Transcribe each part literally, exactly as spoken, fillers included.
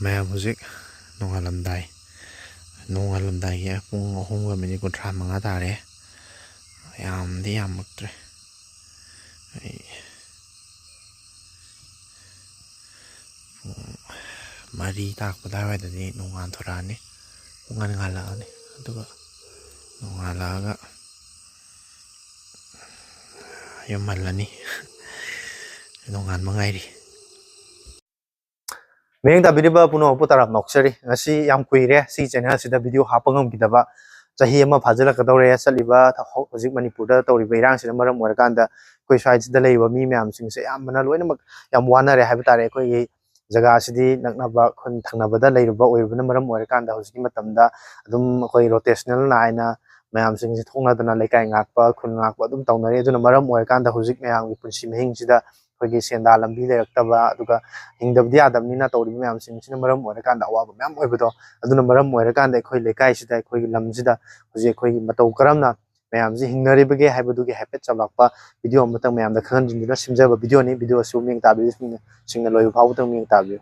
ꯃꯌꯥꯝ ꯍꯧꯖꯤꯛ ꯅꯣꯡꯉꯥꯜꯂꯝꯗꯥꯏ, ꯅꯣꯡꯉꯥꯜꯂꯝꯗꯥꯏꯒꯤ ꯄꯨꯡ ꯑꯍꯨꯝꯒ ꯃꯤꯅꯤꯠ ꯀꯨꯟꯊ꯭ꯔꯥ ꯃꯉꯥ ꯇꯥꯔꯦ꯫ ꯌꯥꯝꯗꯤ ꯌꯥꯝꯃꯛꯇ꯭ꯔꯦ꯫ ꯑꯩ ꯄꯨꯡ ꯃꯔꯤ ꯇꯥꯔꯛꯄ ꯑꯗꯨꯋꯥꯏꯗꯗꯤ ꯅꯣꯡꯉꯥꯟ ꯊꯣꯔꯛꯑꯅꯤ, ꯄꯨꯡꯉꯥꯟ ꯉꯥꯜꯂꯛꯑꯅꯤ꯫ ꯑꯗꯨꯒ ꯅꯣꯡꯉꯥꯜꯂꯛꯑꯒ ꯌꯨꯝ ꯍꯜꯂꯅꯤ꯫ ꯅꯣꯡꯉꯥꯟꯕ ꯉꯥꯏꯔꯤ꯫ ꯃꯤꯠꯌꯦꯡ ꯇꯥꯕꯤꯔꯤꯕ ꯄꯨꯝꯅꯃꯛꯄꯨ ꯇꯔꯥꯝꯅ ꯑꯣꯛꯆꯔꯤ꯫ ꯉꯁꯤ ꯌꯥꯝ ꯀꯨꯏꯔꯦ ꯁꯤꯒꯤ ꯆꯦꯅꯦꯜꯁꯤꯗ ꯚꯤꯗꯤꯑꯣ ꯍꯥꯞꯄ ꯉꯝꯈꯤꯗꯕ꯫ ꯆꯍꯤ ꯑꯃ ꯐꯥꯖꯤꯜꯂꯛꯀꯗꯧꯔꯦ꯫ ꯆꯠꯂꯤꯕ ꯊ-, ꯍꯧ-, ꯍꯧꯖꯤꯛ ꯃꯅꯤꯄꯨꯔꯗ ꯇꯧꯔꯤꯕ ꯏꯔꯥꯡꯁꯤꯅ ꯃꯔꯝ ꯑꯣꯏꯔꯀꯥꯟꯗ ꯑꯩꯈꯣꯏ ꯁ꯭ꯋꯥꯏꯁꯤꯗ ꯂꯩꯔꯤꯕ ꯃꯤ ꯃꯌꯥꯝꯁꯤꯡꯁꯦ ꯑꯌꯥꯝꯕꯅ ꯂꯣꯏꯅꯃꯛ ꯌꯥꯝ ꯋꯥꯅꯔꯦ ꯍꯥꯏꯕ ꯇꯥꯔꯦ꯫ ꯑꯩꯈꯣꯏꯒꯤ ꯖꯒꯥꯁꯤꯗꯤ ꯅꯛꯅꯕ ꯈꯨꯟ ꯊꯪꯅꯕꯗ ꯂꯩꯔꯨꯕ ꯑꯣꯏꯕꯅ ꯃꯔꯝ ꯑꯣꯏꯔꯀꯥꯟꯗ ꯍꯧꯖꯤꯛꯀꯤ ꯃꯇꯝꯗ ꯑꯗꯨꯝ ꯑꯩꯈꯣꯏ ꯔꯣꯇꯦꯁꯅꯦꯜ ꯅꯥꯏꯅ ꯃꯌꯥꯝꯁꯤꯡꯁꯦ ꯊꯣꯛꯅꯗꯅ ꯂꯩꯀꯥꯏ ꯉꯥꯛꯄ, ꯈꯨꯟ ꯉꯥꯛꯄ ꯑꯗꯨꯝ ꯇꯧꯅꯔꯤ꯫ ꯑꯗꯨꯅ ꯃꯔꯝ ꯑꯣꯏꯔꯀꯥꯟꯗ ꯍꯧꯖꯤꯛ ꯃꯌꯥꯝꯒꯤ ꯄꯨꯟꯁꯤ ꯃꯍꯤꯡꯁꯤꯗ ꯑꯩꯈꯣꯏꯒꯤ ꯁꯦꯟꯗꯥ ꯂꯝꯕꯤ ꯂꯩꯔꯛꯇꯕ, ꯑꯗꯨꯒ ꯍꯤꯡꯗꯕꯗꯤ ꯌꯥꯗꯕꯅꯤꯅ ꯇꯧꯔꯤꯕ ꯃꯌꯥꯝꯁꯤꯡꯁꯤꯅ ꯃꯔꯝ ꯑꯣꯏꯔꯀꯥꯟꯗ ꯑꯋꯥꯕ ꯃꯌꯥꯝ ꯑꯣꯏꯕꯗꯣ, ꯑꯗꯨꯅ ꯃꯔꯝ ꯑꯣꯏꯔꯀꯥꯟꯗ ꯑꯩꯈꯣꯏ ꯂꯩꯀꯥꯏꯁꯤꯗ, ꯑꯩꯈꯣꯏꯒꯤ ꯂꯝꯁꯤꯗ ꯍꯧꯖꯤꯛ ꯑꯩꯈꯣꯏꯒꯤ ꯃꯇꯧ ꯀꯔꯝꯅ ꯃꯌꯥꯝꯁꯤ ꯍꯤꯡꯅꯔꯤꯕꯒꯦ ꯍꯥꯏꯕꯗꯨꯒꯤ ꯍꯥꯏꯐꯦꯠ ꯆꯥꯎꯔꯥꯛꯄ ꯚꯤꯗꯤꯑꯣ ꯑꯃꯇꯪ ꯃꯌꯥꯝꯗ ꯈꯪꯍꯟꯖꯤꯟꯗꯨꯅ ꯁꯦꯝꯖꯕ ꯚꯤꯗꯤꯑꯣꯅꯤ꯫ ꯚꯤꯗꯤꯑꯣ ꯑꯁꯤ ꯃꯤꯠꯌꯦꯡ ꯇꯥꯕꯤꯔꯤꯕꯁꯤꯡꯅ ꯂꯣꯏꯕ ꯐꯥꯎꯕꯗꯪ ꯃꯤꯠꯌꯦꯡ ꯇꯥꯕꯤꯌꯨ꯫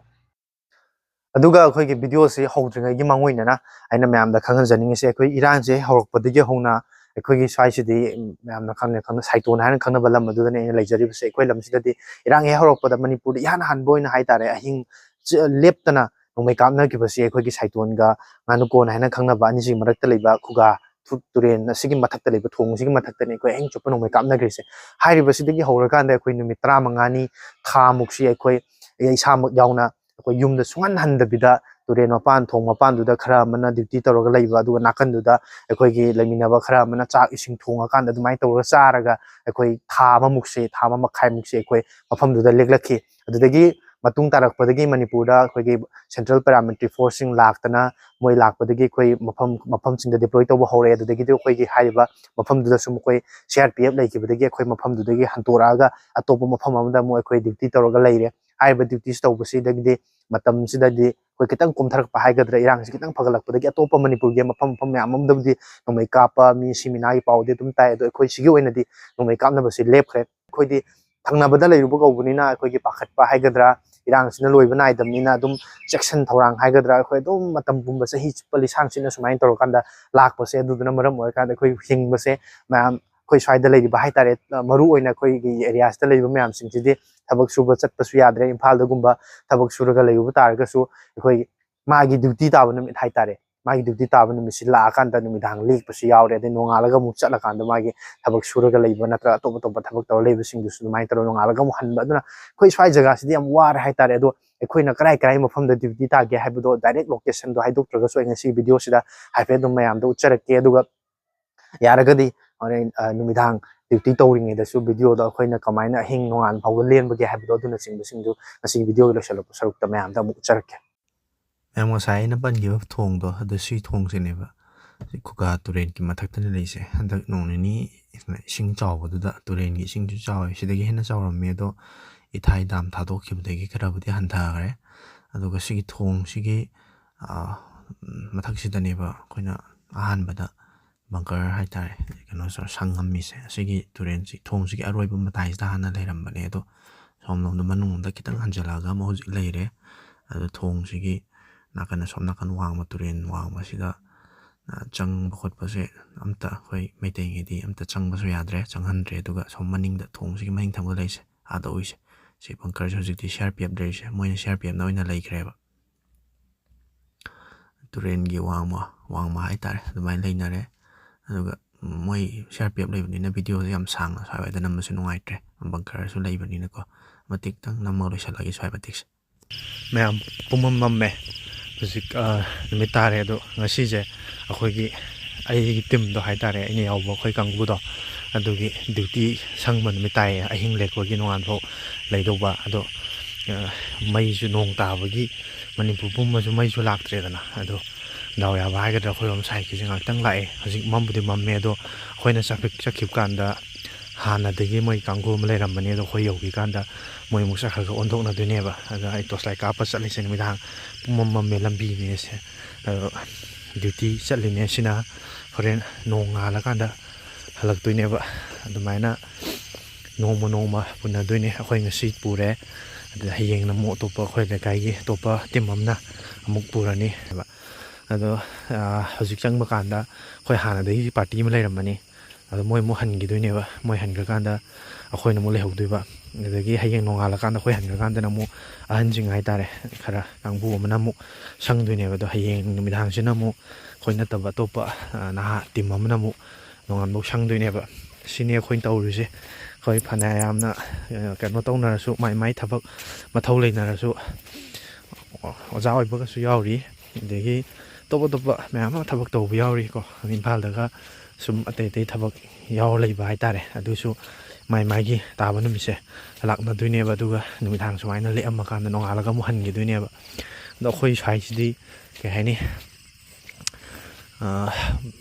ꯑꯗꯨꯒ ꯑꯩꯈꯣꯏꯒꯤ ꯚꯤꯗꯤꯑꯣꯁꯤ ꯍꯧꯗ꯭ꯔꯤꯉꯩꯒꯤ ꯃꯥꯡꯑꯣꯏꯅꯅ ꯑꯩꯅ ꯃꯌꯥꯝꯗ ꯈꯪꯍꯟꯖꯅꯤꯡꯉꯤꯁꯦ, ꯑꯩꯈꯣꯏ ꯏꯔꯥꯡꯁꯦ ꯍꯧꯔꯛꯄꯗꯒꯤ ꯍꯧꯅ ꯑꯩꯈꯣꯏꯒꯤ ꯁ꯭ꯋꯥꯏꯁꯤꯗꯤ ꯃꯌꯥꯝꯅ ꯈꯪꯅ ꯈꯪꯅ ꯁꯥꯏꯇꯣꯟ ꯍꯥꯏꯅ ꯈꯪꯅꯕ ꯂꯝ ꯑꯗꯨꯗꯅꯦ ꯑꯩꯅ ꯂꯩꯖꯔꯤꯕꯁꯦ꯫ ꯑꯩꯈꯣꯏ ꯂꯝꯁꯤꯗꯗꯤ ꯏꯔꯥꯡ ꯍꯦꯛ ꯍꯧꯔꯛꯄꯗ ꯃꯅꯤꯄꯨꯔꯗ ꯏꯍꯥꯟ ꯍꯥꯟꯕ ꯑꯣꯏꯅ ꯍꯥꯏꯇꯥꯔꯦ, ꯑꯍꯤꯡ ꯆ-, ꯂꯦꯞꯇꯅ ꯅꯣꯡꯃꯩ ꯀꯥꯞꯅꯈꯤꯕꯁꯤ ꯑꯩꯈꯣꯏꯒꯤ ꯁꯥꯏꯇꯣꯟꯒ ꯉꯥꯅꯨꯀꯣꯟ ꯍꯥꯏꯅ ꯈꯪꯅꯕ ꯑꯅꯤꯁꯤꯒꯤ ꯃꯔꯛꯇ ꯂꯩꯕ ꯈꯨꯒꯥ ꯇꯨ-, ꯇꯨꯔꯦꯟ ꯑꯁꯤꯒꯤ ꯃꯊꯛꯇ ꯂꯩꯕ ꯊꯣꯡ ꯑꯁꯤꯒꯤ ꯃꯊꯛꯇꯅꯤ ꯑꯩꯈꯣꯏ ꯑꯍꯤꯡ ꯆꯨꯞꯄ ꯅꯣꯡꯃꯩ ꯀꯥꯞꯅꯈ꯭ꯔꯤꯁꯦ꯫ ꯍꯥꯏꯔꯤꯕꯁꯤꯗꯒꯤ ꯍꯧꯔꯀꯥꯟꯗ ꯑꯩꯈꯣꯏ ꯅꯨꯃꯤꯠ ꯇꯔꯥꯃꯉꯥꯅꯤ, ꯊꯥꯃꯨꯛꯁꯤ ꯑꯩꯈꯣꯏ, ꯑꯩ ꯏꯁꯥꯃꯛ ꯌꯥꯎꯅ ꯑꯩꯈꯣꯏ ꯌꯨꯝꯗ ꯁꯨꯡꯍꯟ ꯍꯟꯗꯕꯤꯗ ꯇꯨꯔꯦꯟ ꯃꯄꯥꯟ, ꯊꯣꯡ ꯃꯄꯥꯟꯗꯨꯗ ꯈꯔ ꯑꯃꯅ ꯗ꯭ꯌꯨꯇꯤ ꯇꯧꯔꯒ ꯂꯩꯕ, ꯑꯗꯨꯒ ꯅꯥꯀꯟꯗꯨꯗ ꯑꯩꯈꯣꯏꯒꯤ ꯂꯩꯃꯤꯟꯅꯕ ꯈꯔ ꯑꯃꯅ ꯆꯥꯛ ꯏꯁꯤꯡ ꯊꯣꯡꯉꯀꯥꯟꯗ ꯑꯗꯨꯃꯥꯏꯅ ꯇꯧꯔꯒ ꯆꯥꯔꯒ ꯑꯩꯈꯣꯏ ꯊꯥ ꯑꯃꯃꯨꯛꯁꯦ, ꯊꯥ ꯑꯃ ꯃꯈꯥꯏꯃꯨꯛꯁꯦ ꯑꯩꯈꯣꯏ ꯃꯐꯝꯗꯨꯗ ꯂꯦꯛꯂꯛꯈꯤ꯫ ꯑꯗꯨꯗꯒꯤ ꯃꯇꯨꯡ ꯇꯥꯔꯛꯄꯗꯒꯤ ꯃꯅꯤꯄꯨꯔꯗ ꯑꯩꯈꯣꯏꯒꯤ ꯁꯦꯟꯇ꯭ꯔꯦꯜ ꯄꯦꯔꯥꯃꯤꯂꯤꯇꯔꯤ ꯐꯣꯔꯁꯁꯤꯡ ꯂꯥꯛꯇꯅ, ꯃꯣꯏ ꯂꯥꯛꯄꯗꯒꯤ ꯑꯩꯈꯣꯏ ꯃꯐꯝ, ꯃꯐꯝꯁꯤꯡꯗ ꯗꯤꯄ꯭ꯂꯣꯏ ꯇꯧꯕ ꯍꯧꯔꯛꯑꯦ꯫ ꯑꯗꯨꯗꯒꯤꯗꯤ ꯑꯩꯈꯣꯏꯒꯤ ꯍꯥꯏꯔꯤꯕ ꯃꯐꯝꯗꯨꯗꯁꯨ ꯃꯈꯣꯏ ꯁꯤ ꯑꯥꯔ ꯄꯤ ꯑꯦꯐ ꯂꯩꯈꯤꯕꯗꯒꯤ ꯑꯩꯈꯣꯏ ꯃꯐꯝꯗꯨꯗꯒꯤ ꯍꯟꯇꯣꯔꯛꯑꯒ ꯑꯇꯣꯞꯄ ꯃꯐꯝ ꯑꯃꯗ ꯑꯃꯨꯛ ꯑꯩꯈꯣꯏ ꯗ꯭ꯌꯨꯇꯤ ꯇꯧꯔꯒ ꯂꯩꯔꯦ꯫ ꯍꯥꯏꯔꯤꯕ ꯗ꯭ꯌꯨꯇꯤꯁꯤ ꯇꯧꯕꯁꯤꯗꯒꯤꯗꯤ ꯃꯇꯝꯁꯤꯗꯗꯤ ꯑꯩꯈꯣꯏ ꯈꯤꯇꯪ ꯀꯣꯝꯊꯔꯛꯄ ꯍꯥꯏꯒꯗ꯭ꯔꯥ, ꯏꯔꯥꯡꯁꯤ ꯈꯤꯇꯪ ꯐꯒꯠꯂꯛꯄꯗꯒꯤ ꯑꯇꯣꯞꯄ ꯃꯅꯤꯄꯨꯔꯒꯤ ꯃꯐꯝ, ꯃꯐꯝ ꯃꯌꯥꯝ ꯑꯃꯗꯕꯨꯗꯤ ꯅꯣꯡꯃꯩ ꯀꯥꯞꯄ, ꯃꯤ ꯁꯤ ꯃꯤ ꯅꯥꯒꯤ ꯄꯥꯎꯗꯤ ꯑꯗꯨꯝ ꯇꯥꯏ꯫ ꯑꯗꯣ ꯑꯩꯈꯣꯏ ꯁꯤꯒꯤ ꯑꯣꯏꯅꯗꯤ ꯅꯣꯡꯃꯩ ꯀꯥꯞꯅꯕꯁꯤ ꯂꯦꯞꯈ꯭ꯔꯦ꯫ ꯑꯩꯈꯣꯏꯗꯤ ꯊꯪꯅꯕꯗ ꯂꯩꯔꯨꯕ ꯀꯧꯕꯅꯤꯅ ꯑꯩꯈꯣꯏꯒꯤ ꯄꯥꯈꯠꯄ ꯍꯥꯏꯒꯗ꯭ꯔꯥ, ꯏꯔꯥꯡꯁꯤꯅ ꯂꯣꯏꯕ ꯅꯥꯏꯗꯕꯅꯤꯅ ꯑꯗꯨꯝ ꯆꯦꯛꯁꯤꯟ ꯊꯧꯔꯥꯡ ꯍꯥꯏꯒꯗ꯭ꯔꯥ, ꯑꯩꯈꯣꯏ ꯑꯗꯨꯝ ꯃꯇꯝ ꯄꯨꯝꯕ ꯆꯍꯤ ꯆꯨꯞꯄ ꯂꯤꯁꯥꯡꯁꯤꯠꯅ ꯁꯨꯃꯥꯏꯅ ꯇꯧꯔꯀꯥꯟꯗ ꯂꯥꯛꯄꯁꯦ, ꯑꯗꯨꯗꯨꯅ ꯃꯔꯝ ꯑꯣꯏꯔꯀꯥꯟꯗ ꯑꯩꯈꯣꯏ ꯍꯤꯡꯕꯁꯦ ꯃꯌꯥꯝ ꯑꯩꯈꯣꯏ ꯁ꯭ꯋꯥꯏꯗ ꯂꯩꯔꯤꯕ ꯍꯥꯏꯇꯥꯔꯦ, ꯃꯔꯨ ꯑꯣꯏꯅ ꯑꯩꯈꯣꯏꯒꯤ ꯑꯦꯔꯤꯌꯥꯁꯤꯗ ꯂꯩꯔꯤꯕ ꯃꯌꯥꯝꯁꯤꯡꯁꯤꯗꯤ ꯊꯕꯛ ꯁꯨꯕ ꯆꯠꯄꯁꯨ ꯌꯥꯗ꯭ꯔꯦ꯫ ꯏꯝꯐꯥꯜꯗꯒꯨꯝꯕ ꯊꯕꯛ ꯁꯨꯔꯒ ꯂꯩꯔꯨꯕ ꯇꯥꯔꯒꯁꯨ ꯑꯩꯈꯣꯏ ꯃꯥꯒꯤ ꯗ꯭ꯌꯨꯇꯤ ꯇꯥꯕ ꯅꯨꯃꯤꯠ ꯍꯥꯏꯇꯥꯔꯦ, ꯃꯥꯒꯤ ꯗ꯭ꯌꯨꯇꯤ ꯇꯥꯕ ꯅꯨꯃꯤꯠꯁꯤ ꯂꯥꯛꯑꯀꯥꯟꯗ ꯅꯨꯃꯤꯗꯥꯡ ꯂꯦꯛꯄꯁꯨ ꯌꯥꯎꯔꯦ꯫ ꯑꯗꯩ ꯅꯣꯡꯉꯥꯜꯂꯒ ꯑꯃꯨꯛ ꯆꯠꯂꯀꯥꯟꯗ ꯃꯥꯒꯤ ꯊꯕꯛ ꯁꯨꯔꯒ ꯂꯩꯕ ꯅꯠꯇ꯭ꯔꯒ ꯑꯇꯣꯞ ꯑꯇꯣꯞꯄ ꯊꯕꯛ ꯇꯧꯔ ꯂꯩꯕꯁꯤꯡꯗꯨꯁꯨ ꯑꯗꯨꯃꯥꯏꯅ ꯇꯧꯔꯒ ꯅꯣꯡꯉꯥꯜꯂꯒ ꯑꯃꯨꯛ ꯍꯟꯕ꯫ ꯑꯗꯨꯅ ꯑꯩꯈꯣꯏ ꯁ꯭ꯋꯥꯏ ꯖꯒꯥꯁꯤꯗꯤ ꯌꯥꯝ ꯋꯥꯔꯦ ꯍꯥꯏꯇꯥꯔꯦ꯫ ꯑꯗꯣ ꯑꯩꯈꯣꯏꯅ ꯀꯔꯥꯏ ꯀꯔꯥꯏ ꯃꯐꯝꯗ ꯗ꯭ꯌꯨꯇꯤ ꯇꯥꯒꯦ ꯍꯥꯏꯕꯗꯣ ꯗꯥꯏꯔꯦꯛ ꯂꯣꯀꯦꯁꯟꯗꯣ ꯍꯥꯏꯗꯣꯛꯇ꯭ꯔꯒꯁꯨ ꯑꯩ ꯉꯁꯤꯒꯤ ꯚꯤꯗꯤꯑꯣꯁꯤꯗ ꯍꯥꯏꯐꯦꯠ ꯑꯗꯨꯝ ꯃꯌꯥꯝꯗ ꯎꯠꯆꯔꯛꯀꯦ꯫ ꯑꯗꯨꯒ ꯌꯥꯔꯒꯗꯤ ꯍꯣꯔꯦꯟ, ꯑ, ꯅꯨꯃꯤꯗꯥꯡ ꯗ꯭ꯌꯨꯇꯤ ꯇꯧꯔꯤꯉꯩꯗꯁꯨ ꯚꯤꯗꯤꯑꯣꯗ ꯑꯩꯈꯣꯏꯅ ꯀꯃꯥꯏꯅ ꯑꯍꯤꯡ ꯅꯣꯡꯉꯥꯟ ꯐꯥꯎꯕ ꯂꯦꯟꯕꯒꯦ ꯍꯥꯏꯕꯗꯣ, ꯑꯗꯨꯅꯆꯤꯡꯕꯁꯤꯡꯗꯨ ꯉꯁꯤꯒꯤ ꯚꯤꯗꯤꯑꯣꯒꯤ ꯂꯣꯏꯁꯤꯜꯂꯛꯄ ꯁꯔꯨꯛꯇ ꯃꯌꯥꯝꯗ ꯑꯃꯨꯛ ꯎꯠꯆꯔꯛꯀꯦ꯫ ꯃꯌꯥꯝ, ꯉꯁꯥꯏ ꯑꯩꯅ ꯄꯟꯈꯤꯕ ꯊꯣꯡꯗꯣ, ꯑꯗꯨ ꯁꯤ ꯊꯣꯡꯁꯤꯅꯦꯕ꯫ ꯁꯤ ꯈꯨꯒꯥ ꯇꯨꯔꯦꯟꯒꯤ ꯃꯊꯛꯇꯅ ꯂꯩꯁꯦ꯫ ꯍꯟꯗꯛ ꯅꯣꯡ ꯅꯤꯅꯤ ꯏꯁꯤꯡ ꯆꯥꯎꯕꯗꯨꯗ ꯇꯨꯔꯦꯟꯒꯤ ꯏꯁꯤꯡꯁꯨ ꯆꯥꯎꯋꯦ꯫ ꯁꯤꯗꯒꯤ ꯍꯦꯟꯅ ꯆꯥꯎꯔꯝꯃꯦ, ꯑꯗꯣ ꯏꯊꯥꯏ ꯗꯥꯝ ꯊꯥꯗꯣꯛꯈꯤꯕꯗꯒꯤ ꯈꯔꯕꯨꯗꯤ ꯍꯟꯊꯈ꯭ꯔꯦ꯫ ꯑꯗꯨꯒ ꯁꯤꯒꯤ ꯊꯣꯡꯁꯤꯒꯤ, ꯑ, ꯃꯊꯛꯁꯤꯗꯅꯦꯕ ꯑꯩꯈꯣꯏꯅ ꯑꯍꯥꯟꯕꯗ ꯕꯪꯀꯔ ꯍꯥꯏꯇꯥꯔꯦ, ꯀꯩꯅꯣ ꯁꯪꯉꯝꯃꯤꯁꯦ꯫ ꯑꯁꯤꯒꯤ ꯇꯨꯔꯦꯟꯁꯤ, ꯊꯣꯡꯁꯤꯒꯤ ꯑꯔꯣꯏꯕ ꯃꯇꯥꯏꯁꯤꯗ ꯍꯥꯟꯅ ꯂꯩꯔꯝꯕꯅꯦ, ꯑꯗꯣ ꯁꯣꯝꯂꯣꯝꯗ ꯃꯅꯨꯡꯗ ꯈꯤꯇꯪ ꯍꯟꯖꯤꯜꯂꯛꯑꯒ ꯑꯃꯨꯛ ꯍꯧꯖꯤꯛ ꯂꯩꯔꯦ꯫ ꯑꯗꯣ ꯊꯣꯡꯁꯤꯒꯤ ꯅꯥꯀꯟ, ꯑꯁꯣꯝ ꯅꯥꯀꯟ ꯋꯥꯡꯃ, ꯇꯨꯔꯦꯟ ꯋꯥꯡꯃꯁꯤꯗ, ꯑ, ꯆꯪꯕ ꯈꯣꯠꯄꯁꯦ ꯑꯝꯇ, ꯑꯩꯈꯣꯏ ꯃꯩꯇꯩꯉꯩꯗꯤ ꯑꯝꯇ ꯆꯪꯕꯁꯨ ꯌꯥꯗ꯭ꯔꯦ, ꯆꯪꯍꯟꯗ꯭ꯔꯦ꯫ ꯑꯗꯨꯒ ꯁꯣꯝ ꯃꯅꯤꯡꯗ, ꯊꯣꯡꯁꯤꯒꯤ ꯃꯅꯤꯡ ꯊꯪꯕ ꯂꯩꯁꯦ, ꯑꯥꯗ ꯎꯏꯁꯦ, ꯁꯤ ꯕꯪꯀꯔꯁꯦ ꯍꯧꯖꯤꯛꯇꯤ ꯁꯤ ꯑꯥꯔ ꯄꯤ ꯑꯦꯐ ꯂꯩꯔꯤꯁꯦ, ꯃꯣꯏꯅ ꯁꯤ ꯑꯥꯔ ꯄꯤ ꯑꯦꯐꯅ ꯑꯣꯏꯅ ꯂꯩꯈ꯭ꯔꯦꯕ꯫ ꯇꯨꯔꯦꯟꯒꯤ ꯋꯥꯡꯃ, ꯋꯥꯡꯃ ꯍꯥꯏꯇꯥꯔꯦ, ꯑꯗꯨꯃꯥꯏꯅ ꯂꯩꯅꯔꯦ꯫ ꯑꯗꯨꯒ ꯃꯣꯏ ꯁꯤ ꯑꯥꯔ ꯄꯤ ꯑꯦꯐ ꯂꯩꯕꯅꯤꯅ ꯚꯤꯗꯤꯑꯣꯁꯦ ꯌꯥꯝ ꯁꯥꯡꯅ ꯁ꯭ꯋꯥꯏꯋꯥꯏꯗ ꯅꯝꯕꯁꯨ ꯅꯨꯡꯉꯥꯏꯇ꯭ꯔꯦ, ꯕꯪꯀꯔꯁꯨ ꯂꯩꯕꯅꯤꯅꯀꯣ꯫ ꯃꯇꯦꯛꯇꯪ ꯅꯝꯃꯒ ꯂꯣꯏꯁꯤꯜꯂꯒꯦ ꯁ꯭ꯋꯥꯏ ꯃꯇꯦꯛꯁꯦ꯫ ꯃꯌꯥꯝ, ꯄꯨꯝꯃꯝ ꯃꯝꯃꯦ꯫ ꯍꯧꯖꯤꯛ, ꯑ, ꯅꯨꯃꯤꯠ ꯇꯥꯔꯦ꯫ ꯑꯗꯣ ꯉꯁꯤꯁꯦ ꯑꯩꯈꯣꯏꯒꯤ, ꯑꯩꯒꯤ ꯇꯤꯝꯗꯣ ꯍꯥꯏꯇꯥꯔꯦ, ꯑꯩꯅ ꯌꯥꯎꯕ ꯑꯩꯈꯣꯏ ꯀꯥꯡꯕꯨꯗꯣ, ꯑꯗꯨꯒꯤ ꯗ꯭ꯌꯨꯇꯤ ꯁꯪꯕ ꯅꯨꯃꯤꯠ ꯇꯥꯏꯌꯦ꯫ ꯑꯍꯤꯡ ꯂꯦꯛꯄꯒꯤ ꯅꯣꯡꯉꯥꯟꯐꯥꯎ ꯂꯩꯗꯧꯕ꯫ ꯑꯗꯣ, ꯑ, ꯃꯩꯁꯨ, ꯅꯣꯡ ꯇꯥꯕꯒꯤ ꯃꯅꯤꯄꯨꯔ ꯄꯨꯝꯕꯁꯨ ꯃꯩꯁꯨ ꯂꯥꯛꯇ꯭ꯔꯦꯗꯅ꯫ ꯑꯗꯣ ꯗꯥꯎ ꯌꯥꯕ ꯍꯥꯏꯒꯗ꯭ꯔꯥ, ꯑꯩꯈꯣꯏꯔꯣꯝ ꯁꯥꯏꯠꯀꯤꯁꯦ ꯉꯥꯛꯇꯪ ꯂꯥꯛꯑꯦ꯫ ꯍꯧꯖꯤꯛ ꯃꯝꯕꯨꯗꯤ ꯃꯝꯃꯦ, ꯑꯗꯣ ꯑꯩꯈꯣꯏꯅ ꯆꯠꯈꯤ-, ꯆꯠꯈꯤꯕ ꯀꯥꯟꯗ ꯍꯥꯟꯅꯗꯒꯤ ꯃꯣꯏ ꯀꯥꯡꯒꯨ ꯑꯃ ꯂꯩꯔꯝꯕꯅꯦ, ꯑꯗꯣ ꯑꯩꯈꯣꯏ ꯌꯧꯈꯤꯀꯥꯟꯗ ꯃꯣꯏ ꯑꯃꯨꯛ ꯆꯠꯈ꯭ꯔꯒ ꯑꯣꯟꯊꯣꯛꯅꯗꯣꯏꯅꯦꯕ꯫ ꯑꯗ ꯑꯩ torch light ꯀꯥꯞꯄ ꯆꯠꯂꯤꯁꯦ ꯅꯨꯃꯤꯗꯥꯡ ꯄꯨꯝꯃꯝ ꯃꯝꯃꯦ ꯂꯝꯕꯤꯅꯦꯁꯦ꯫ ꯑꯗꯣ ꯗ꯭ꯌꯨꯇꯤ ꯆꯠꯂꯤꯅꯦ ꯁꯤꯅ꯫ ꯍꯣꯔꯦꯟ ꯅꯣꯡ ꯉꯥꯜꯂꯀꯥꯟꯗ ꯍꯜꯂꯛꯇꯣꯏꯅꯦꯕ꯫ ꯑꯗꯨꯃꯥꯏꯅ ꯅꯣꯡꯃ ꯅꯣꯡꯃ ꯄꯨꯟꯅꯗꯣꯏꯅꯦ꯫ ꯑꯩꯈꯣꯏ ꯉꯁꯤ ꯄꯨꯔꯦ, ꯑꯗꯨꯗ ꯍꯌꯦꯡꯅ ꯑꯃꯨꯛ ꯑꯇꯣꯞꯄ ꯑꯩꯈꯣꯏ ꯂꯩꯀꯥꯏꯒꯤ ꯑꯇꯣꯞꯄ ꯇꯤꯝ ꯑꯃꯅ ꯑꯃꯨꯛ ꯄꯨꯔꯅꯤ ꯍꯥꯏꯕ꯫ ꯑꯗꯣ ꯍꯧꯖꯤꯛ ꯆꯪꯕ ꯀꯥꯟꯗ ꯑꯩꯈꯣꯏ ꯍꯥꯟꯅꯗꯒꯤ ꯄꯥꯔꯇꯤ ꯑꯃ ꯂꯩꯔꯝꯕꯅꯤ, ꯑꯗꯣ ꯃꯣꯏ ꯑꯃꯨꯛ ꯍꯟꯈꯤꯗꯣꯏꯅꯦꯕ꯫ ꯃꯣꯏ ꯍꯟꯈ꯭ꯔꯀꯥꯟꯗ ꯑꯩꯈꯣꯏꯅ ꯑꯃꯨꯛ ꯂꯩꯍꯧꯗꯣꯏꯕ꯫ ꯑꯗꯒꯤ ꯍꯌꯦꯡ ꯅꯣꯡꯉꯥꯜꯂꯀꯥꯟꯗ ꯑꯩꯈꯣꯏ ꯍꯟꯈ꯭ꯔꯀꯥꯟꯗꯅ ꯑꯃꯨꯛ ꯑꯍꯟꯁꯤꯡ ꯍꯥꯏꯇꯥꯔꯦ, ꯈꯔ ꯀꯥꯡꯕꯨ ꯑꯃꯅ ꯑꯃꯨꯛ ꯁꯪꯗꯣꯏꯅꯦꯕ꯫ ꯑꯗꯣ ꯍꯌꯦꯡ ꯅꯨꯃꯤꯗꯥꯡꯁꯤꯅ ꯑꯃꯨꯛ ꯑꯩꯈꯣꯏ ꯅꯠꯇꯕ ꯑꯇꯣꯞꯄ ꯅꯍꯥ ꯇꯤꯝ ꯑꯃꯅ ꯑꯃꯨꯛ ꯅꯣꯡꯉꯥꯟꯕꯧ ꯁꯪꯗꯣꯏꯅꯦꯕ꯫ ꯁꯤꯅꯤ ꯑꯩꯈꯣꯏꯅ ꯇꯧꯔꯤꯁꯦ꯫ ꯑꯩꯈꯣꯏ ꯐꯅ ꯌꯥꯝꯅ ꯀꯩꯅꯣ ꯇꯧꯅꯔꯁꯨ, ꯃꯥꯏ ꯃꯥꯏ ꯊꯕꯛ ꯃꯊꯧ ꯂꯩꯅꯔꯁꯨ, ꯑꯣꯖꯥ ꯑꯣꯏꯕꯒꯁꯨ ꯌꯥꯎꯔꯤ, ꯑꯗꯒꯤ ꯑꯇꯣꯞ ꯑꯇꯣꯞꯄ ꯃꯌꯥꯝ ꯑꯃ ꯊꯕꯛ ꯇꯧꯕ ꯌꯥꯎꯔꯤꯀꯣ꯫ ꯏꯝꯐꯥꯜꯗꯒ ꯁꯨꯝ ꯑꯇꯩ ꯑꯇꯩ ꯊꯕꯛ ꯌꯥꯎꯔ ꯂꯩꯕ ꯍꯥꯏꯇꯥꯔꯦ꯫ ꯑꯗꯨꯁꯨ ꯃꯥꯏ ꯃꯥꯏꯒꯤ ꯇꯥꯕ ꯅꯨꯃꯤꯠꯁꯦ ꯂꯥꯛꯅꯗꯣꯏꯅꯦꯕ꯫ ꯑꯗꯨꯒ ꯅꯨꯃꯤꯗꯥꯡ ꯁꯨꯃꯥꯏꯅ ꯂꯦꯛꯑꯝꯃꯀꯥꯟꯗ ꯅꯣꯡꯉꯥꯜꯂꯒ ꯑꯃꯨꯛ ꯍꯟꯈꯤꯗꯣꯏꯅꯦꯕ꯫ ꯑꯗꯣ ꯑꯩꯈꯣꯏ ꯁ꯭ꯋꯥꯏꯁꯤꯗꯤ ꯀꯩ ꯍꯥꯏꯅꯤ,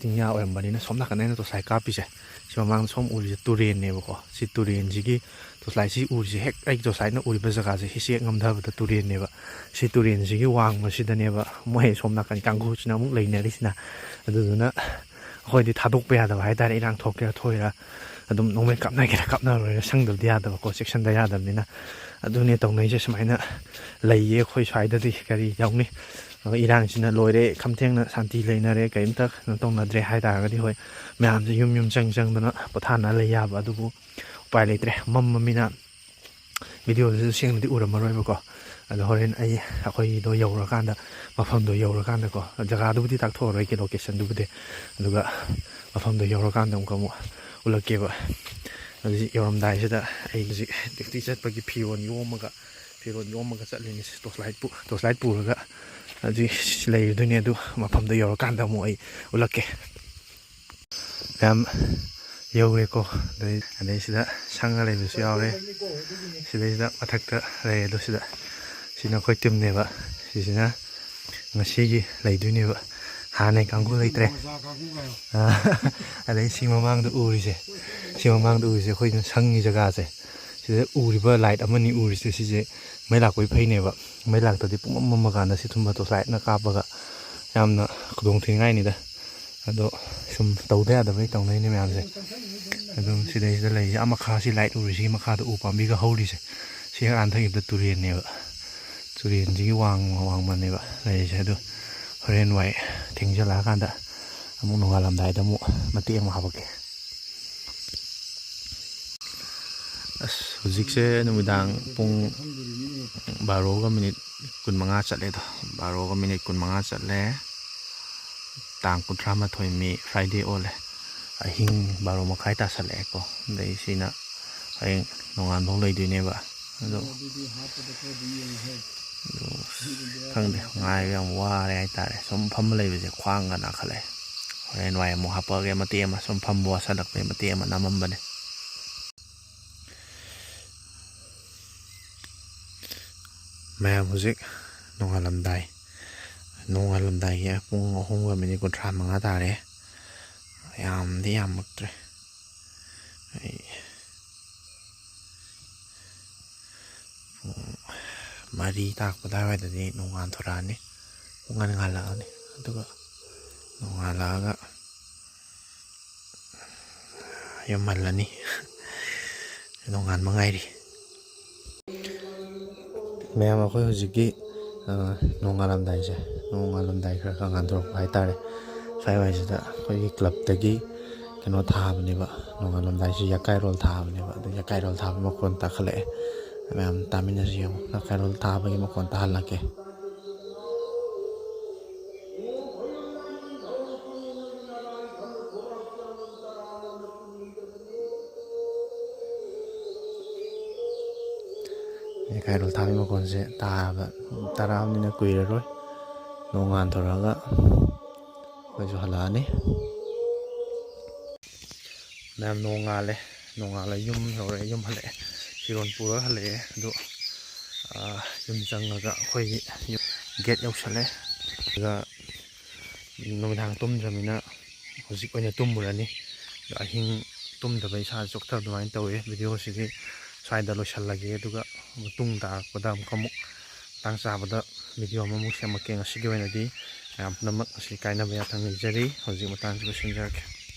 ꯆꯤꯡꯌꯥ ꯑꯣꯏꯔꯝꯕꯅꯤꯅ ꯁꯣꯝ ꯅꯥꯀꯟꯗ ꯑꯩꯅ ꯇꯣꯁꯂꯥꯏ ꯀꯥꯞꯄꯤꯁꯦ, ꯁꯤ ꯃꯃꯥꯡꯗ ꯁꯣꯝ ꯎꯔꯤꯁꯦ ꯇꯨꯔꯦꯟꯅꯦꯕꯀꯣ꯫ ꯁꯤ ꯇꯨꯔꯦꯟꯁꯤꯒꯤ ꯇꯣꯁꯂꯥꯏꯁꯤ ꯎꯔꯤꯁꯦ, ꯍꯦꯛ ꯑꯩ ꯇꯣꯁꯂꯥꯏꯅ ꯎꯔꯤꯕ ꯖꯒꯥꯁꯦ, ꯁꯤꯁꯦ ꯍꯦꯛ ꯉꯝꯊꯕꯗ ꯇꯨꯔꯦꯟꯅꯦꯕ꯫ ꯁꯤ ꯇꯨꯔꯦꯟꯁꯤꯒꯤ ꯋꯥꯡꯃꯁꯤꯗꯅꯦꯕ ꯃꯣꯏ ꯁꯣꯝ ꯅꯥꯀꯟ ꯀꯥꯡꯕꯨꯁꯤꯅ ꯑꯃꯨꯛ ꯂꯩꯅꯔꯤꯁꯤꯅ꯫ ꯑꯗꯨꯗꯨꯅ ꯑꯩꯈꯣꯏꯗꯤ ꯊꯥꯗꯣꯛꯄ ꯌꯥꯗꯕ ꯍꯥꯏꯇꯥꯔꯦ, ꯏꯔꯥꯡ ꯊꯣꯛꯀꯦꯔꯥ ꯊꯣꯛꯏꯔꯥ, ꯑꯗꯨꯝ ꯅꯣꯡꯃꯩ ꯀꯥꯞꯅꯒꯦꯔꯥ ꯀꯥꯞꯅꯔꯣꯏꯔꯥ ꯁꯪꯗꯕꯗꯤ ꯌꯥꯗꯕꯀꯣ, ꯆꯦꯛꯁꯤꯟꯗ ꯌꯥꯗꯕꯅꯤꯅ꯫ ꯑꯗꯨꯅꯦ ꯇꯧꯅꯩꯁꯦ꯫ ꯁꯨꯃꯥꯏꯅ ꯂꯩꯌꯦ ꯑꯩꯈꯣꯏ ꯁ꯭ꯋꯥꯏꯗꯗꯤ, ꯀꯔꯤ ꯇꯧꯅꯤ꯫ ꯏꯔꯥꯡꯁꯤꯅ ꯂꯣꯏꯔꯦ, ꯈꯝꯊꯦꯡꯅ ꯁꯥꯟꯇꯤ ꯂꯩꯅꯔꯦ, ꯀꯔꯤꯝꯇ ꯀꯩꯅꯣ ꯇꯧꯅꯗ꯭ꯔꯦ ꯍꯥꯏ ꯇꯥꯔꯒꯗꯤ, ꯍꯣꯏ, ꯃꯌꯥꯝꯁꯦ ꯌꯨꯝ ꯌꯨꯝ ꯆꯪ ꯆꯪꯗꯅ ꯄꯣꯊꯥꯅ ꯂꯩ ꯌꯥꯕ꯫ ꯑꯗꯨꯕꯨ ꯎꯄꯥꯏ ꯂꯩꯇ꯭ꯔꯦ, ꯃꯝꯃꯃꯤꯅ꯫ ꯚꯤꯗꯤꯑꯣꯗꯨꯁꯨ ꯁꯦꯡꯅꯗꯤ ꯎꯔꯝꯃꯔꯣꯏꯕꯀꯣ꯫ ꯑꯗꯣ ꯍꯣꯔꯦꯟ ꯑꯩ ꯑꯩꯈꯣꯏꯗꯣ ꯌꯧꯔꯀꯥꯟꯗ, ꯃꯐꯝꯗꯣ ꯌꯧꯔꯀꯥꯟꯗꯀꯣ, ꯖꯒꯥꯗꯨꯕꯨꯗꯤ ꯇꯥꯛꯊꯣꯛꯑꯔꯣꯏꯒꯦ, ꯂꯣꯀꯦꯁꯟꯗꯨꯕꯨꯗꯤ꯫ ꯑꯗꯨꯒ ꯃꯐꯝꯗꯣ ꯌꯧꯔꯀꯥꯟꯗ ꯑꯃꯨꯛꯀ ꯑꯃꯨꯛ ꯎꯠꯂꯛꯀꯦꯕ꯫ ꯍꯧꯖꯤꯛ ꯌꯧꯔꯝꯗꯥꯏꯁꯤꯗ ꯑꯩ ꯍꯧꯖꯤꯛ ꯗ꯭ꯌꯨꯇꯤ ꯆꯠꯄꯒꯤ ꯐꯤꯔꯣꯜ ꯌꯣꯝꯃꯒ, ꯐꯤꯔꯣꯜ ꯌꯣꯝꯃꯒ ꯆꯠꯂꯤꯅꯤ꯫ ꯇꯣꯁꯂꯥꯏꯠꯄꯨ, ꯇꯣꯁꯂꯥꯏꯠ ꯄꯨꯔꯒ ꯍꯧꯖꯤꯛ ꯂꯩꯔꯗꯣꯏꯅꯦ꯫ ꯑꯗꯨ ꯃꯐꯝꯗꯣ ꯌꯧꯔꯀꯥꯟꯗ ꯑꯃꯨꯛ ꯑꯩ ꯎꯠꯂꯛꯀꯦ꯫ ꯃꯌꯥꯝ ꯌꯧꯔꯦꯀꯣ꯫ ꯑꯗꯩ, ꯑꯗꯩ ꯁꯤꯗ ꯁꯪꯉ ꯂꯩꯕꯁꯨ ꯌꯥꯎꯔꯦ꯫ ꯁꯤꯗꯩꯁꯤꯗ ꯃꯊꯛꯇ ꯂꯩ꯫ ꯑꯗꯣ ꯁꯤꯗ, ꯁꯤꯅ ꯑꯩꯈꯣꯏ ꯇꯤꯝꯅꯦꯕ꯫ ꯁꯤꯁꯤꯅ ꯉꯁꯤꯒꯤ ꯂꯩꯗꯣꯏꯅꯦꯕ꯫ ꯍꯥꯟꯅꯩ ꯀꯥꯡꯕꯨ ꯂꯩꯇ꯭ꯔꯦ꯫ ꯑꯥ, ꯑꯗꯩ ꯁꯤ ꯃꯃꯥꯡꯗ ꯎꯔꯤꯁꯦ, ꯁꯤ ꯃꯃꯥꯡꯗ ꯎꯔꯤꯁꯦ ꯑꯩꯈꯣꯏꯅ ꯁꯪꯉꯤ ꯖꯒꯥꯁꯦ꯫ ꯁꯤꯗ ꯎꯔꯤꯕ ꯂꯥꯏꯠ ꯑꯃꯅꯤ ꯎꯔꯤꯁꯦ, ꯁꯤꯁꯦ ꯃꯩ ꯂꯥꯛꯄꯒꯤ ꯐꯩꯅꯦꯕ꯫ ꯃꯩ ꯂꯥꯛꯇꯗꯤ ꯄꯨꯡꯃꯝ ꯃꯝꯃꯀꯥꯟꯗ ꯁꯤ ꯊꯨꯝꯕ ꯇꯣꯁꯂꯥꯏꯠꯅ ꯀꯥꯞꯄꯒ ꯌꯥꯝꯅ ꯈꯨꯗꯣꯡ ꯊꯤꯅꯤꯡꯉꯥꯏꯅꯤꯗ꯫ ꯑꯗꯣ ꯁꯨꯝ ꯇꯧꯗ ꯌꯥꯗꯕꯩ ꯇꯧꯅꯩꯅꯦ ꯃꯌꯥꯝꯁꯦ꯫ ꯑꯗꯨꯝ ꯁꯤꯗꯩꯁꯤꯗ ꯂꯩꯔꯤꯁꯦ, ꯑꯥ ꯃꯈꯥ ꯁꯤ ꯂꯥꯏꯠ ꯎꯔꯤꯁꯤꯒꯤ ꯃꯈꯥꯗ ꯎ ꯄꯥꯝꯕꯤꯒ ꯍꯧꯔꯤꯁꯦ, ꯁꯤ ꯍꯥꯟꯊꯈꯤꯕꯗ ꯇꯨꯔꯦꯜꯅꯦꯕ꯫ ꯇꯨꯔꯦꯜꯁꯤꯒꯤ ꯋꯥꯡꯃ ꯋꯥꯡꯃꯅꯦꯕ ꯂꯩꯔꯤꯁꯦ꯫ ꯑꯗꯨ ꯍꯣꯔꯦꯟ ꯋꯥꯏ ꯊꯦꯡꯖꯤꯜꯂꯛꯑꯀꯥꯟꯗ ꯑꯃꯨꯛ ꯅꯣꯡꯉꯥꯜꯂꯝꯗꯥꯏꯗ ꯑꯃꯨꯛ ꯃꯇꯦꯛ ꯑꯃ ꯍꯥꯄꯛꯀꯦ꯫ ꯑꯁ, ꯍꯧꯖꯤꯛꯁꯦ ꯅꯨꯃꯤꯗꯥꯡ ꯄꯨꯡ ꯕꯥꯔꯣꯒ ꯃꯤꯅꯤꯠ ꯀꯨꯟꯃꯉꯥ ꯆꯠꯂꯦꯗꯣ꯫ ꯕꯥꯔꯣꯒ ꯃꯤꯅꯤꯠ ꯀꯨꯟꯃꯉꯥ ꯆꯠꯂꯦ꯫ ꯇꯥꯡ ꯀꯨꯟꯊ꯭ꯔꯥ ꯃꯥꯊꯣꯏ ꯃꯤ Friday ꯑꯣꯜꯂꯦ꯫ ꯑꯍꯤꯡ ꯕꯥꯔꯣ ꯃꯈꯥꯏ ꯇꯥꯁꯜꯂꯛꯑꯦꯀꯣ꯫ ꯑꯗꯩ ꯁꯤꯅ ꯍꯌꯦꯡ ꯅꯣꯡꯉꯥꯟꯕꯧ ꯂꯩꯗꯣꯏꯅꯦꯕ꯫ ꯑꯗꯣ, ꯑꯗꯣ ꯈꯪꯗꯦ, ꯉꯥꯏꯕ ꯌꯥꯝ ꯋꯥꯔꯦ ꯍꯥꯏꯇꯥꯔꯦ꯫ ꯁꯨꯝ ꯐꯝꯃ ꯂꯩꯕꯁꯦ ꯈ꯭ꯋꯥꯡꯒ ꯅꯥꯈꯠꯂꯛꯑꯦ꯫ ꯍꯣꯔꯦꯟ ꯋꯥꯏ ꯑꯃꯨꯛ ꯍꯥꯄꯛꯑꯒꯦ ꯃꯇꯦꯛ ꯑꯃ, ꯁꯨꯝ ꯐꯝꯕ ꯋꯥꯁꯜꯂꯛꯄꯩ ꯃꯇꯦꯛ ꯑꯃ ꯅꯝꯃꯝꯕꯅꯦ꯫ ꯃꯌꯥꯝ, ꯍꯧꯖꯤꯛ ꯅꯣꯡꯉꯥꯜꯂꯝꯗꯥꯏ, ꯅꯣꯡꯉꯥꯜꯂꯝꯗꯥꯏꯒꯤ ꯄꯨꯡ ꯑꯍꯨꯝꯒ ꯃꯤꯅꯤꯠ ꯀꯨꯟꯊ꯭ꯔꯥ ꯃꯉꯥ ꯇꯥꯔꯦ꯫ ꯌꯥꯝꯗꯤ ꯌꯥꯝꯃꯛꯇ꯭ꯔꯦ꯫ ꯑꯩ ꯄꯨꯡ ꯃꯔꯤ ꯇꯥꯔꯛꯄ ꯑꯗꯨꯋꯥꯏꯗꯗꯤ ꯅꯣꯡꯉꯥꯟ ꯊꯣꯔꯛꯑꯅꯤ꯫ ꯄꯨꯡ ꯉꯟ ꯉꯥꯜꯂꯛꯑꯅꯤ꯫ ꯑꯗꯨꯒ ꯅꯣꯡꯉꯥꯜꯂꯛꯑꯒ ꯌꯨꯝ ꯍꯜꯂꯅꯤ꯫ ꯅꯣꯡꯉꯥꯟꯕ ꯉꯥꯏꯔꯤ꯫ ꯃꯌꯥꯝ, ꯑꯩꯈꯣꯏ ꯍꯧꯖꯤꯛꯀꯤ, ꯑ, ꯅꯣꯡꯉꯥꯜꯂꯝꯗꯥꯏꯁꯦ, ꯅꯣꯡꯉꯥꯜꯂꯝꯗꯥꯏ ꯈꯔ ꯈꯔ ꯉꯥꯟꯊꯣꯔꯛꯄ ꯍꯥꯏꯇꯥꯔꯦ꯫ ꯁ꯭ꯋꯥꯏꯋꯥꯏꯁꯤꯗ ꯑꯩꯈꯣꯏꯒꯤ clubꯇꯒꯤ ꯀꯩꯅꯣ ꯊꯥꯕꯅꯦꯕ, ꯅꯣꯡꯉꯥꯜꯂꯝꯗꯥꯏꯁꯤ ꯌꯥꯀꯥꯏꯔꯣꯜ ꯊꯥꯕꯅꯦꯕ꯫ ꯑꯗꯨ ꯌꯥꯀꯥꯏꯔꯣꯜ ꯊꯥꯕ ꯃꯈꯣꯟ ꯇꯥꯈꯠꯂꯛꯑꯦ꯫ ꯃꯌꯥꯝ ꯇꯥꯃꯤꯟꯅꯁꯤ ꯌꯦꯡꯉꯨ, ꯌꯥꯀꯥꯏꯔꯣꯜ ꯊꯥꯕꯒꯤ ꯃꯈꯣꯟ ꯇꯥꯍꯜꯂꯛꯀꯦ꯫ ꯌꯥꯀꯥꯏꯔꯣꯜ ꯊꯥꯕꯒꯤ ꯃꯈꯣꯟꯁꯦ ꯇꯥꯕ ꯇꯥꯔꯛꯑꯕꯅꯤꯅ ꯀꯨꯏꯔꯔꯣꯏ꯫ ꯅꯣꯡ ꯉꯥꯟꯊꯣꯔꯛꯑꯒ ꯑꯩꯈꯣꯏꯁꯨ ꯍꯜꯂꯛꯑꯅꯤ꯫ ꯃꯌꯥꯝ, ꯅꯣꯡꯉꯥꯜꯂꯦ꯫ ꯅꯣꯡꯉꯥꯜꯂꯦ, ꯌꯨꯝ ꯌꯧꯔꯛꯑꯦ, ꯌꯨꯝ ꯍꯜꯂꯛꯑꯦ꯫ ꯐꯤꯔꯣꯜ ꯄꯨꯔꯒ ꯍꯜꯂꯛꯑꯦ꯫ ꯑꯗꯨ, ꯑ, ꯌꯨꯝ ꯆꯪꯉꯒ ꯑꯩꯈꯣꯏꯒꯤ ꯌꯨꯝ gate ꯌꯧꯁꯜꯂꯦ꯫ ꯑꯗꯨꯒ ꯅꯨꯃꯤꯗꯥꯡ ꯇꯨꯝꯗ꯭ꯔꯕꯅꯤꯅ ꯍꯧꯖꯤꯛ ꯑꯣꯏꯅ ꯇꯨꯝꯃꯨꯔꯅꯤ꯫ ꯑꯗꯣ ꯑꯍꯤꯡ ꯇꯨꯝꯗꯕ, ꯏꯁꯥꯁꯦ ꯆꯣꯛꯊꯕ ꯑꯗꯨꯃꯥꯏꯅ ꯇꯧꯋꯦ꯫ Videoꯁꯤꯗꯤ ꯁ꯭ꯋꯥꯏꯗ ꯂꯣꯏꯁꯤꯜꯂꯒꯦ, ꯑꯗꯨꯒ ꯃꯇꯨꯡ ꯇꯥꯔꯛꯄꯗ ꯑꯃꯨꯛꯀ ꯑꯃꯨꯛ ꯃꯇꯥꯡ ꯆꯥꯕꯗ video ꯑꯃꯃꯨꯛ ꯁꯦꯝꯃꯛꯀꯦ꯫ ꯉꯁꯤꯒꯤ ꯑꯣꯏꯅꯗꯤ ꯃꯌꯥꯝ ꯄꯨꯝꯅꯃꯛ ꯉꯁꯤ ꯀꯥꯏꯅꯕ ꯌꯥꯊꯪ ꯅꯤꯖꯔꯤ꯫ ꯍꯧꯖꯤꯛ ꯃꯇꯥꯡꯁꯤ ꯂꯣꯏꯁꯤꯟꯖꯔꯒꯦ꯫